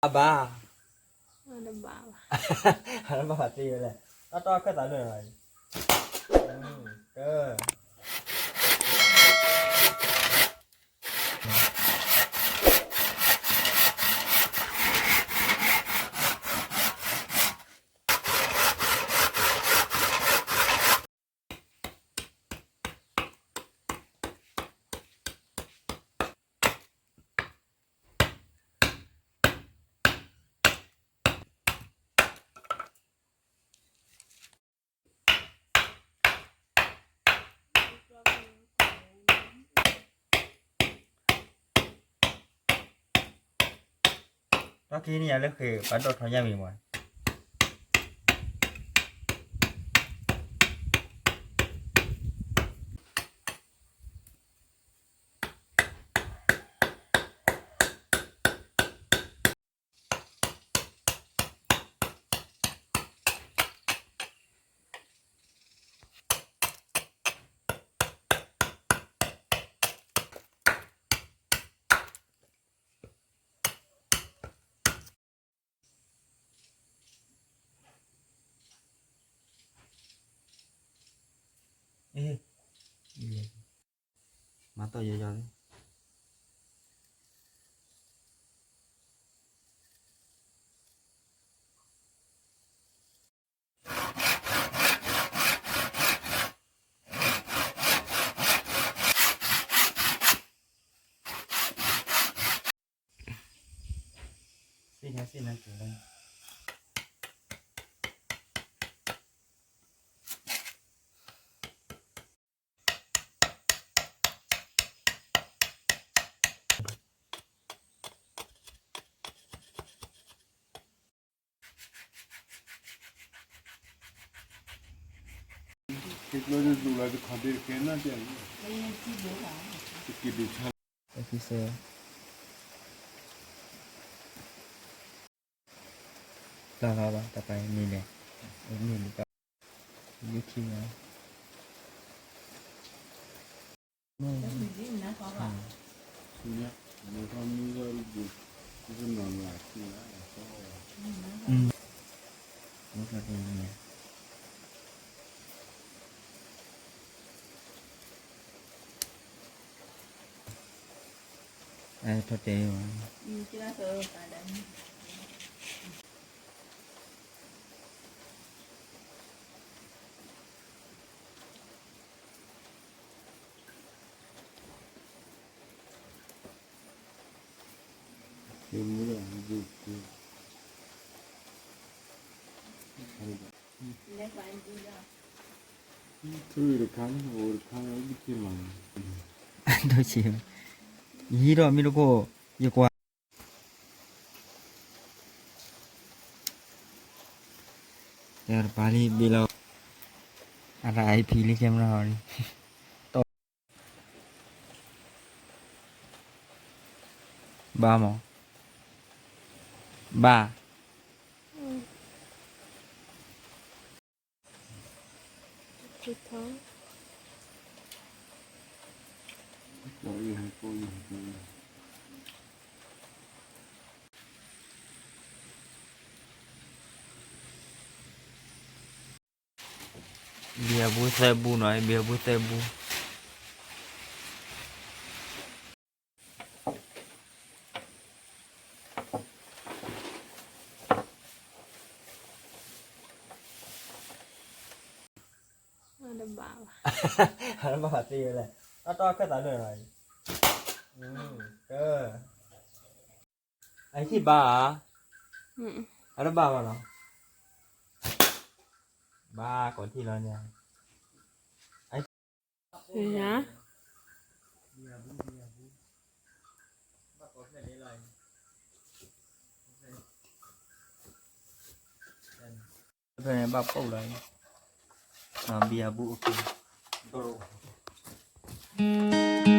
အဘၣ်, အတဘၣ်ဘၣ်, အတဘၣ်ဘၣ်သ့ဝဲလဲၣ်, တၢ်တီၢ်ခၢၣ်သးလၢ, က တၢ်ခံန့ၣ်ယၤလၢဃဲၤပှၤဒိၣ်ထီၣ်ညါမံၤမး. မၤတီၢ်ယီၤယီၤလံ. သ့ၣ်ညါသ့ၣ်ညါက့ၤလၢ ပျၢ်လီၤဘၣ် တပာ်မ့ၢ်လဲၣ်, မ့ၢ်လံ, ယုၢ်ထံၣ်မး, ထီၣ်တဲာ် ယဟံးထီၣ်မ့ၢ်တခိၣ် ယကွၢ် တပာ်လံဘ့ၣ်လီၤ, အတၢ်အံၤဖံးလံ camera ဟီလံ, ဘၣ်မး, ဘၣ် ဘံဘူသၢဘူနီၤ, ဘံဘူသၢဘူ အတဘၣ်ဘၣ်သ့ဝဲလဲၣ်, တၢ်တီၢ်ခၢၣ်သးလၢ, က အဟံၣ်ဘါဧါ, အတဘၣ်ဘၣ်နီၤ, ဘၣ်ကိးထံၣ်လီၤန့ၣ်, ယၤ ဖဲန့ၣ်ဘၣ်ပိာ်လီၤ, ဘံဘူ okay.